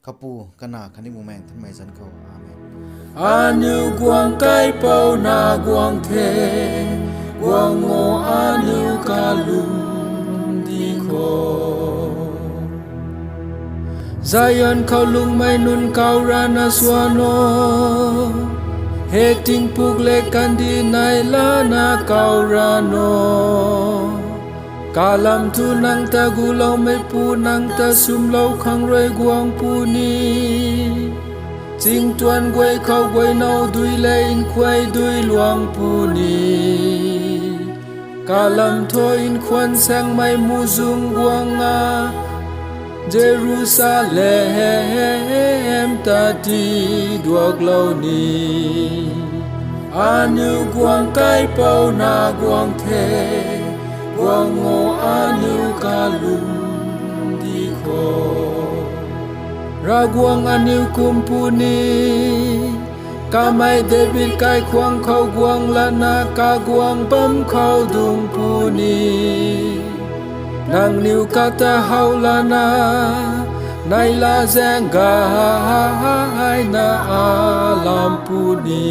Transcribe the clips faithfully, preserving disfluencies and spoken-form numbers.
Kapu, Kanac khatni Bumaengh Nthanmei zanc khou. Amen. Aniu guang kaipouc na guang the, guang o aniu kalum di khou. Zion khou lungmei nunc kau rana suan o, he tingpuk le kandih nai lana kau rana. Kalam thu nang ta guloumeipu, nang ta swmlou khang rui guang puni. Chingtuan guay khou guaynow dui le nkhuay dui luang puni. Kalam thu nkhwan saengmei muhzwng guang a, Jerusalem ta tiduaklou ni. Aniu guang kaipouc na guang the, guang o aniu kalum di khou. Ravguangc aniu kum puni, kamei David kaikhwang khou guang lana kaguang bam khou dung puni. Nangniw kata how lana, neihla zaeng gayna alam puni.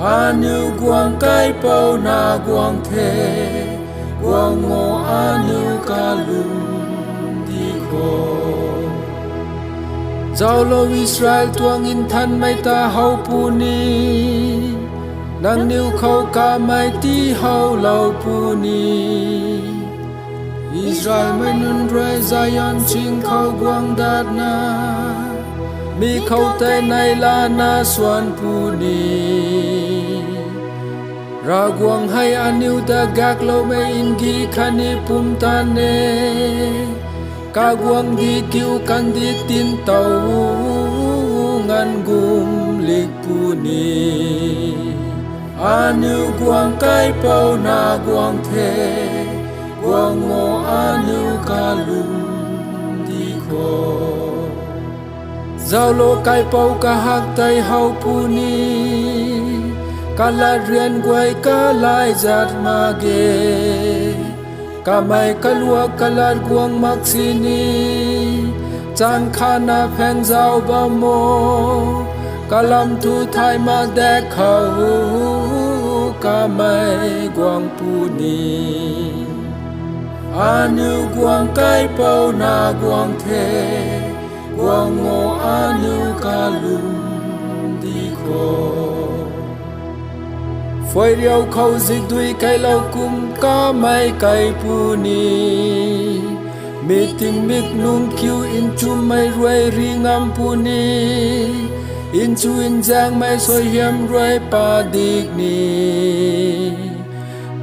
Aniu guang kaipouc na guang the, guang o aniu kalum di khou. Zauclou Israel tuang nthanmei ta how puni, nangniw khou kamei tii howlou puni. Israelmei nunc rui Zion ching khou guang datna, mi khou tei neihla na suan puni. Ravguangc hei aniu ta gakloumei ngi khatni pumtan e, kaguangcdic kiu kandih tintow nganv gumlik puni. Aniu guang kaipouc na guang the, guang o aniu kalum di khou. Zauclou kaipouc kahak tei how puni, kalat rian guay kalai zat mak ge. Kamei kaluak kalat guang mak sini, chang khana phaeng zauc bam o, kalam thu thay mak dek khou kamei guang puni. Aniu guang kaipouc na guang the, guang o aniu kalum di khou. Phuairiau khou zikdui kailou kum kamei kai puni, mi tingmik nung kiu nchumhmei rui ri ngam puni, nchu nzaengmei suaihiam rui padik ni.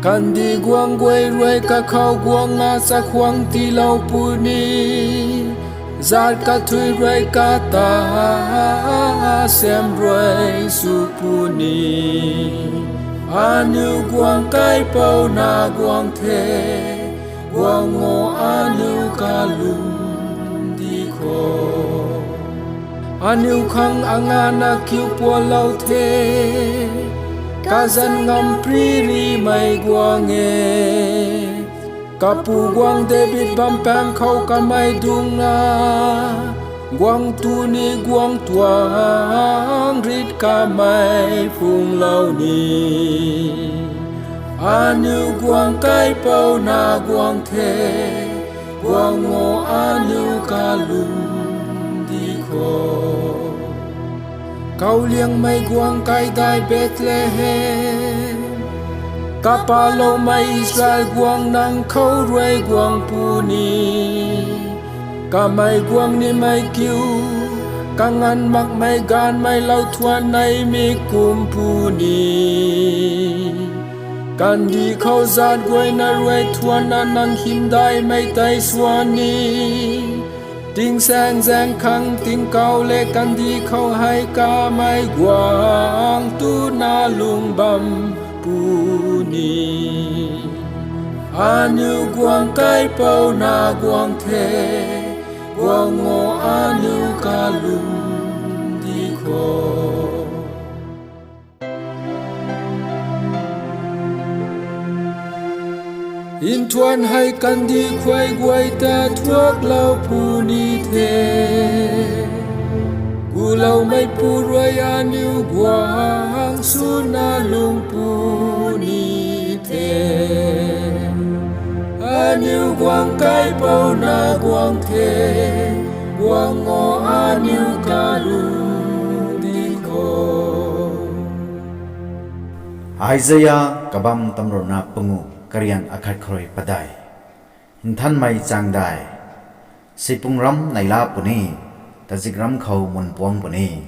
Kandih guang guay rui kakhou guangna chakhwang tiilou puni, zat kathuic rui kata siam rui sw puni. Aniu guang kaipouc na guang the, guang o aniu kalum di khou. Aniu khang angana kiu pualou the, kazanc ngampriri mei guang e. Kapu guang David bampaeng khou kamei dungcna, guang tu ni guang tuang rit kamei phunglou ni. Aniu guang kaipouc na guang the, guang o aniu kalum di khou. Kauliangmei guang kaidai Bethlehem, kapaloumei Israel guang nang khou rui guang puni. Kamei guang nimei kiu, kanganv makmei gaanvmei lou thuan nei mi kum puni. Kandih khou zat guayna rui thuanna nang hymdaihmei tei suan ni. Tingsaengzaeng khang tingkauh le kandih khou hei kamei guang tuna lung bam puni. Aniu guang kaipouc na guang the, guang o aniu kalum di khou. Nthuan hei kandih khuay guay ta thuaklou puni the. Meipu rui aniu guang swna lung puni the. Aniu guang kaipouna guang the, guang o aniu kalung di kho. Isaia kabam tamruna pungu, karian akhat khou rui padeih. Nthanmei chaengdai. Sipung ram neihla puni, tazikram khou munpuang puni.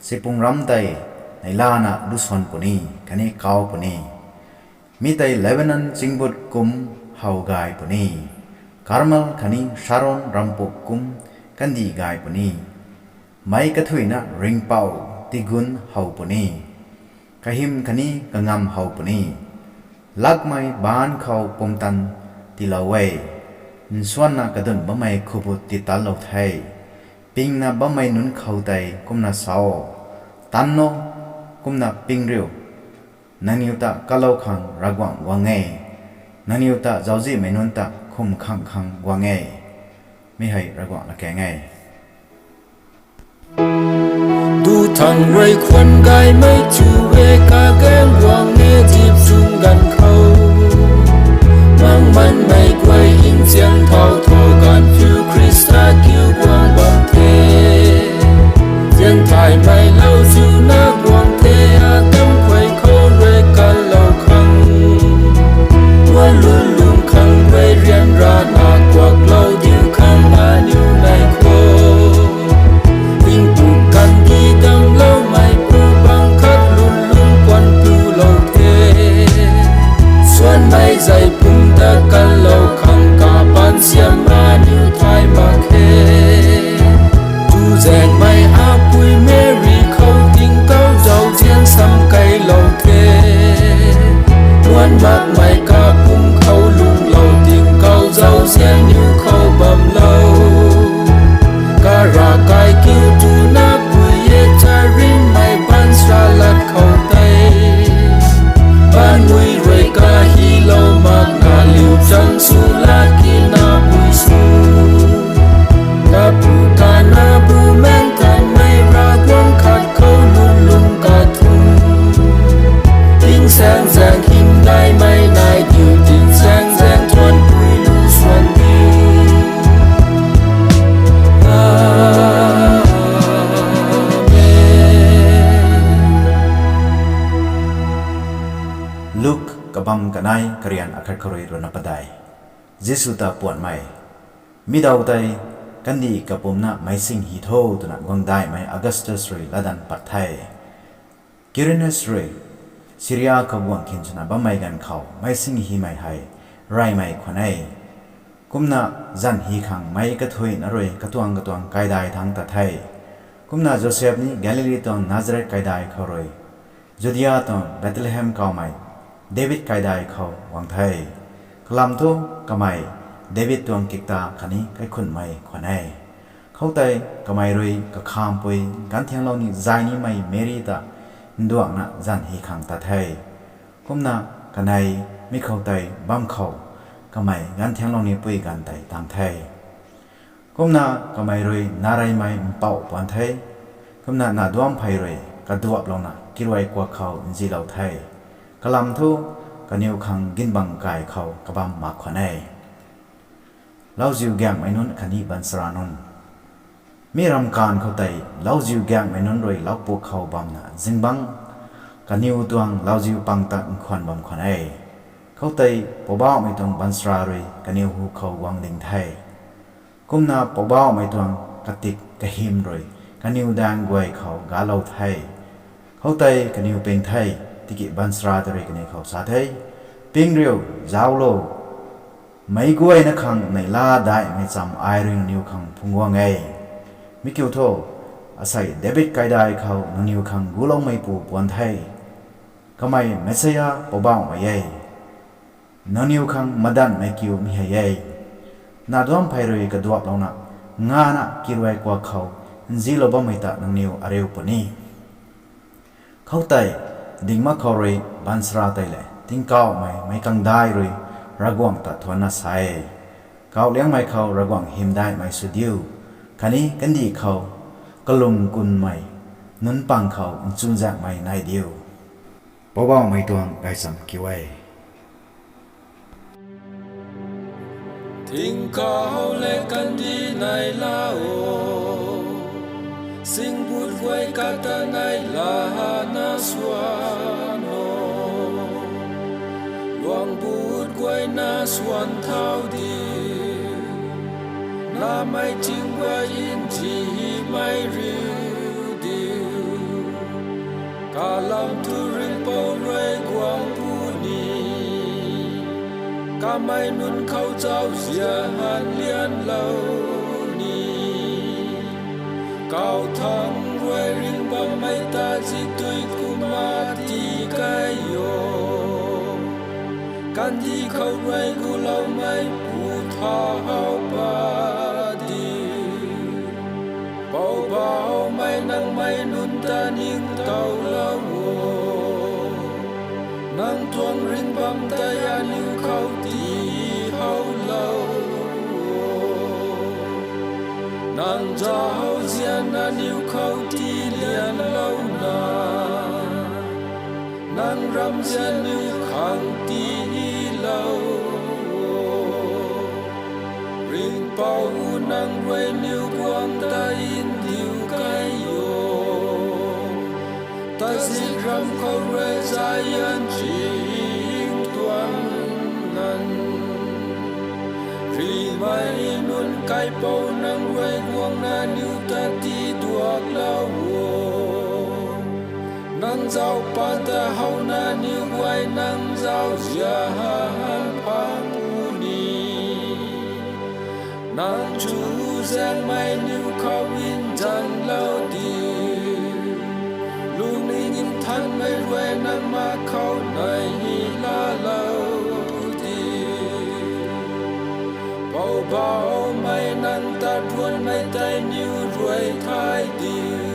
Sipung ram tei neihlana lusuan puni, khatni kau puni. Mi tei Lebanon chingbut kum how gay puni, Karmel khatni Sharon rampuk kum kandih gay puni. Meic kathuicna ringhpouc tigun how puni, kahym khatni kangam how puni. Lakmei baanc khou pumtan tiilou e, nsuanna kadun bammei khubut titanlou the. Pingna bammei nunc khou tei kumna sa o, Tan o, kumna ping riu. Nangniw ta kalou khang Ravguangc guang e, nangniw ta zauczihmei nunc ta khum khang khang guang e. Mi hei Ravguangc lakaeng e. Duthang rui khwan gaymei chu e, kagaeng guang e, zip chung ganv khou. Mangmanmei guay nzian thau tho ganv phiu Khrista kiu guang bam the. Zianthaymei lauziuna guang the, atam khuay khou rui kalou khang. Guan lun lung khang rui ryanrana kuaklou diu khang aniu nai kho. Tingpuk kandih damcloumeipu bang khat lun lung kuan tulou the. Suanmei zei pum ta kalou khang kapaan siam aniu thay mak khe. Tuzaenghmei apui Meri khou tingkauh zauzian sam keylou the. Puan makmei kapum khou lungclou tingkauh zauzian niw khou bamlou. Kara kai kiu twna pui e, charynmei baanchara lat khou tei. Baanmui rui kahilou makna liu chang sw lak kina pui sw. Kapu kanac bumaengh tanmei Ravguangc khat khou lun lung kathumh. Tingsaengzaeng hymdaihmei nai diu, tingsaengzaeng thuanpui lu suan diu. Amen. Luk kabam kanei, karian akhat khou rui ruhna padeih. Jisu ta puanhmei. Mi daw tei kandih kapumna meicsinghei tho twna guangdaihmei Augustus rui latdanv pat the. Quirinius rui Syria khou guang khin swna bammei ganv khou meicsinghimei hei reymei khwan e. Kumna zanc hy khang meic kathuicna rui katuang katuang kaidai thangc ta the. Kumna Josep ni Galili tuang Nazaret kaidai khou rui Judia tuang Bethlehem kawmei David kaidai khou guang the. Kalam thu kamei David tuang kikta khatni kaikhunhmei khwan e. Khoutei kamei rui kakhampui Ganthianglou ni zay nimei Meri ta nduangna zanc hy khang tat the. Kumna kanei mi khou tei bam khou kamei Ganthianglou ni pui ganv tei tang the. Kumna kamei rui nareymei mpouh puan the. Kumna naduamphey rui kaduaplouna kiruai kuak khou nzilou the. Kalam thu kaniw khang ginbang kai khou kabam mak khwan e. Lauziu gaengmei nunc khatni baanchara nunc. Mi ramkaanv khou tei lauziu gaengmei nunc rui laupuk khou bamna zingbangc kaniw tuang lauziu pang ta nkhwan bam khwan e. Khoutei Poubauhmei tuang baanchara rui kaniw hu khou guang ding the. Kumna Poubauhmei tuang katik kahym rui kaniw daeng guay khou galou the. Khoutei kaniw ping the, tiki baanchara ta rui kaniw khou sa the, Ping riu, zauclo. Meic guayna khang neihla daihmei cham ai rui nangniw khang phungc guang e. Mi kiu thu, asei David kaidai khou nangniw khang guloumeipu puan the. Kamei Messiah Poubauhmei e. Nangniw khang madanhmei kiu mi hei e. Naduamphey rui kaduaplouna ngana kiruai kuak khou nzilou bammei ta nangniw ariu puni. Khoutei ding mak khou rui baanchara tei le tingkauhmei meic kangdai rui Ravguangc ta thuanna sa e. Kauhliangmei khou Ravguangc hymdaihmei sw diu, khatni kandih khou kalung kunmei nunc pang khou nchunzaenghmei nai diu. Poubauhmei tuang gaychamv kiu e. Tingkauh le kandih nai la o, singbut guay kata nai lana swan o, luangbut guayna swan thau diu, namei ching guay nzihmei riu diu. Kalam thu ringhpouc rui guang puni, kamei nunc khou zauzian lianlou ni, kauthang rui ringbammei ta zitui kumna tii kai o. Kandih khou rui guloumeipu thau pat diu. Poubauhmei, nangmei nunc ta ningtowlou o, nang tuang ringhbam tei aniu khou tii howlou o. Nang zauzian aniu khou tii lianlouna, nang ramzian aniu khang tiilou o. Ringhpouc, nang rui niw guang ta ndiu kai o. Tazik ram khou rui Zion ching tuang nganv, rimei nunc kaipouc, nang rui guangna niw ta tiduaklou o. Nang zauc paan ta howna niw guay nang zauzian phaan puni, nang chuzaenghmei niw khou nzanlou diu. Lungning nthanmei rui nang mak khou nai hi laalou diu. Poubauhmei, nang tat ruanmei tei niw rui thay diu.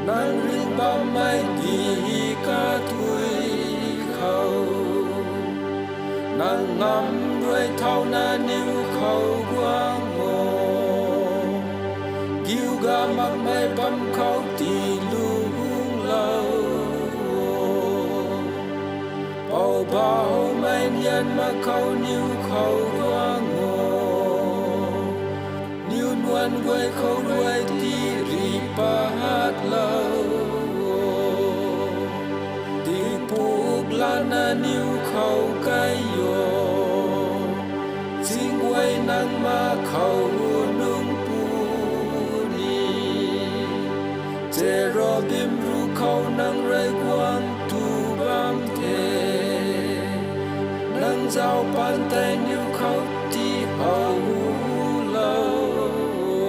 Nang ringbammei di kathui khou, nang ngam rui thauna niw khou guang o. Giuga makmei bam khou tiilungclou o. Poubauhmei, nian mak khou niw khou guang o. Niw nuan guay khou rui tii ri patlou o. Tingpuk lana niw khou kai o. Ching guay nang mak khou nung puni, Cherubim ruc khou nang rui guang tu bam the. Nang zauc paan tei niw khou tii howlou o.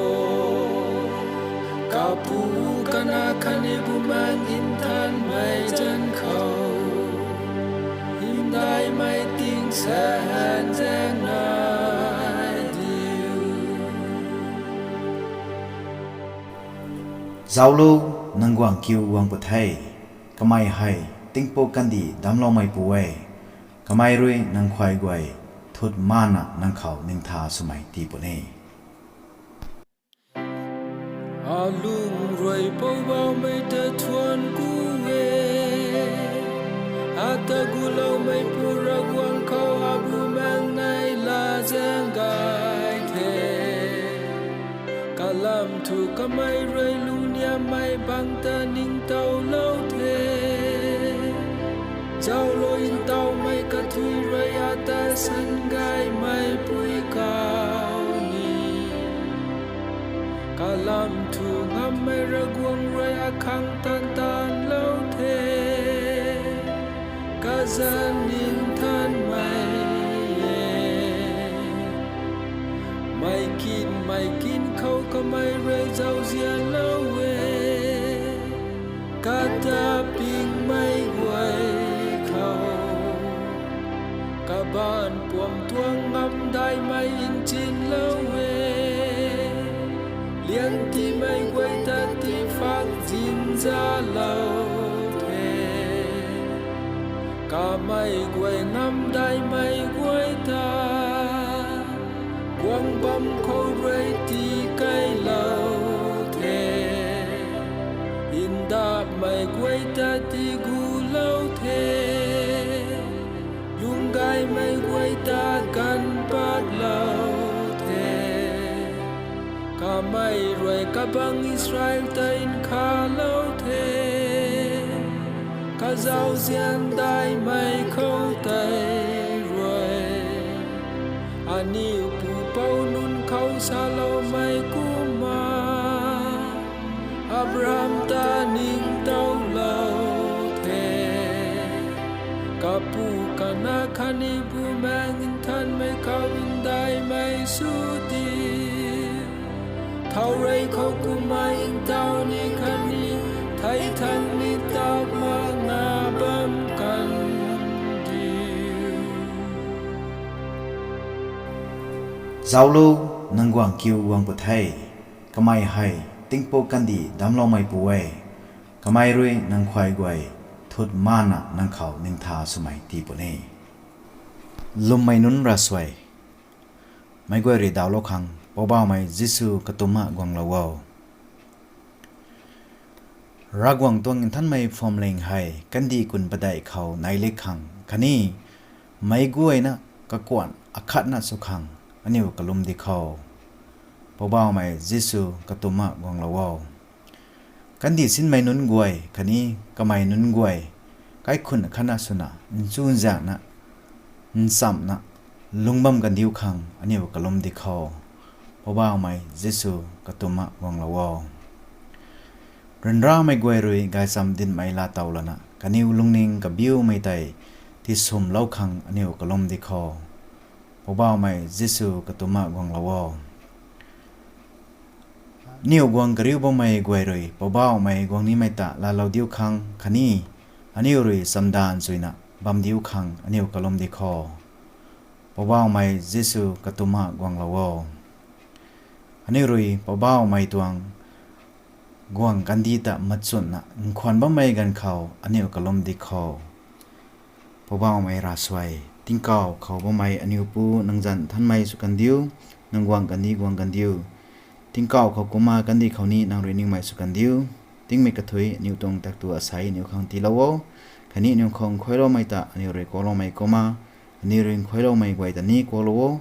Kapu, Kanac khatni Bumaengh Nthanmei zanc khou, hymdaihmei tingsaengzaeng nai diu. Zauclou, nang guangc kiu guang pw the. Kamei hei tingpuk kandih damcloumeipu e. Kamei rui nang khuay guay thut mana nang khou ningtha swmei tii puni. Alung rui Poubauhmei ta thuanc ku e. Ata guloumeipu Ravguangc khou abumaengc nai lazaeng gay the. Kalam thu kamei rui lungniamhmei bang ta ningtowlou the. Zauclou, ntauhmei kathui rui ata san gaymei pui kau ni, kalam thu ngammei Ravguangc rui akhang taanv taanlou the. Kazanc Nthanmei e, meic kin meic kin khou kamei rui zauzianlou e. Kata pingmei guay khou, kabaanc puam tuang ngamdaihmei nchinlou e. Liangtiimei guay ta tii phak zinzalou the. Kamei guay ngamdaihmei guay ta guang bam khou rui tii kailou the. Mei guay ta tigulou the, lungcgaymei guay ta ganv patlou the. Kamei rui kabang Israel tei nkhavlou the, kazauzian daihmei khou tei rui. Aniu pupouc nunc khou saloumei kumna, Abraham ta ningtowlou the. Kapu, Kanac khatni Bumaengh Nthanmei khou ndaimei sw diu. Thourey khou kumna ntaw ni khatni theih thangc ni tap makna bam kan diu. Zauclo, nang guangc kiu guang pw the. Kamei hei tingpuk kandih damcloumeipu e. Kamei rui nang khuay guay thut mana nang khou ningtha swmei tii puni. Lwmmei nunc ravsuai, meic guay rui dawlou khang Poubauhmei Jisu katumna guanglou o. Ravguangc tuang nthanmei phuamling hei kandih kwn padeih khou neihlik khang khatni meic guayna kakuanh akhatna sw khang aniu kalum di khou, Poubauhmei Jisu katumna guanglou o. Kandih sinmei nunc guay khatni kamei nunc guay kaikhunc akhatna swna nchunzaenghna nchamhna lungc bam kandiu khang aniu kalum di khou, Poubauhmei Jisu katumna guanglou o. Ryanramei guay rui gaychamv dinhmei laatow lana kaniw lungning kabiumei tei tiswmlou khang aniu kalum di khou, Poubauhmei Jisu katumna guanglou o. Aniu guang kariu bammei guay rui Poubauhmei guang nimei ta laalou diu khang khatni aniu rui chamdanv chuina bam diu khang aniu kalum di khou, Poubauhmei Jisu katumna guanglou o. Aniu rui Poubauhmei tuang guangc kandih ta machunna nkhwan bammei ganv khou aniu kalum di khou, Poubauhmei ravsuai, tingkauh khou bammei aniu Pu, nang zanc nthanmei sw kandiu, nang guangc kandih guang kandiu. Tingkauh khou kumna kandih khou ni nang rui ningmei sw kandiu. Tingmei kathuic aniu tuang taktu asei aniu khang tiilou o. Khatni aniu khou nkhuailoumei ta aniu rui kuakloumei kumna, aniu rui nkhuailoumei guay ta ni kuaklou o.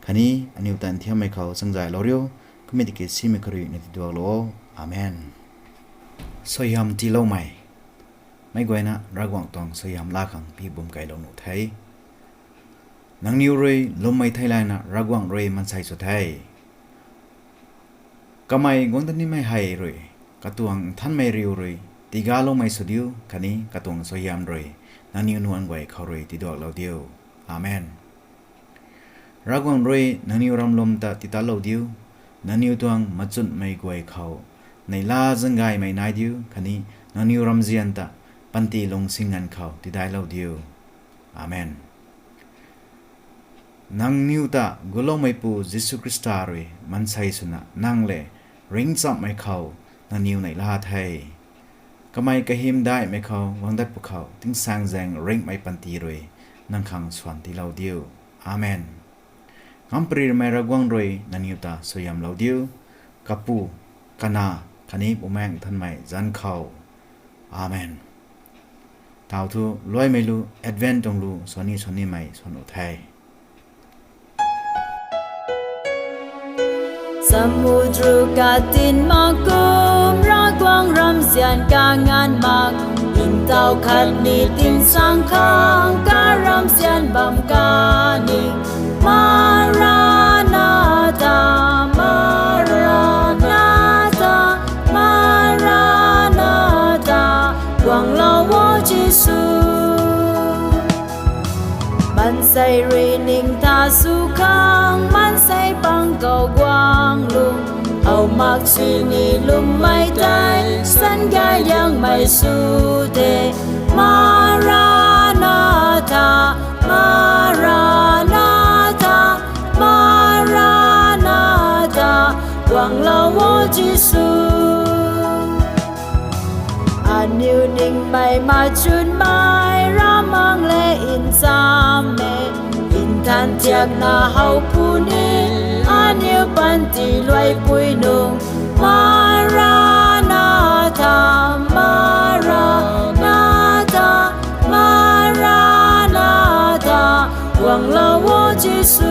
Khatni aniu ta nthiammei khou changzaylou riu, kummei tiki simei khou rui na tiduaklou o. Amen. Suaihiam tiiloumei. Meic guayna Ravguangc tuang suaihiam laa khang pibum keylou nuh the. Nangniw rui lwmmei theilayna Ravguangc rui maansei sw the. Kamei guangc dat nimei hei rui, katuang nthanmei riu rui tiigaloumei sw diu khatni katuang suaihiam rui nangniw nuan guay khou rui tiduaklou diu. Amen. Ravguangc rui nangniw ramlwm ta titatlou diu, nangniw tuang machunmei guay khou neihla zaenggaymei nai diu khatni nangniw ramzian ta panty lungsing nganv khou tidailou diu. Amen. Nangniw ta guloumeipu Jisu Khrista rui maansei swna nang lev ringcchammei khou nangniw neihla the. Kamei kahymdaihmei khou guang dat pwkhou tingsaengzaeng ringhmei panty rui nang khang swan tiilou diu. Amen. Ngamparymei Ravguangc rui nangniw ta suaihiamlou diu. Kapu, Kanac khatni Bumaengh Nthanmei zanc khou. Amen. Tau thu luaimei lu Advent tuang lu sani sanimei swan u the. Samudra katin mak kum Ravguangc ramzian kanganv mak, ntaw khatni tingsaeng khang karamzian bam kani. Maranatha, Maranatha, Maranatha, guanglou o Jisu. Maansei rui ningtha sw khang maansei pang khou guang lung, how mak sini lwmmei tei sangailiangmei sw de. Maranatha, Maranatha, Maranatha, guanglou o Jisu. Aniu ningmei machunmei ramang le ncham e, nthan thiakna how puni aniu panty luaipui nung. Maranatha, Maranatha. Guanglou o Jisu,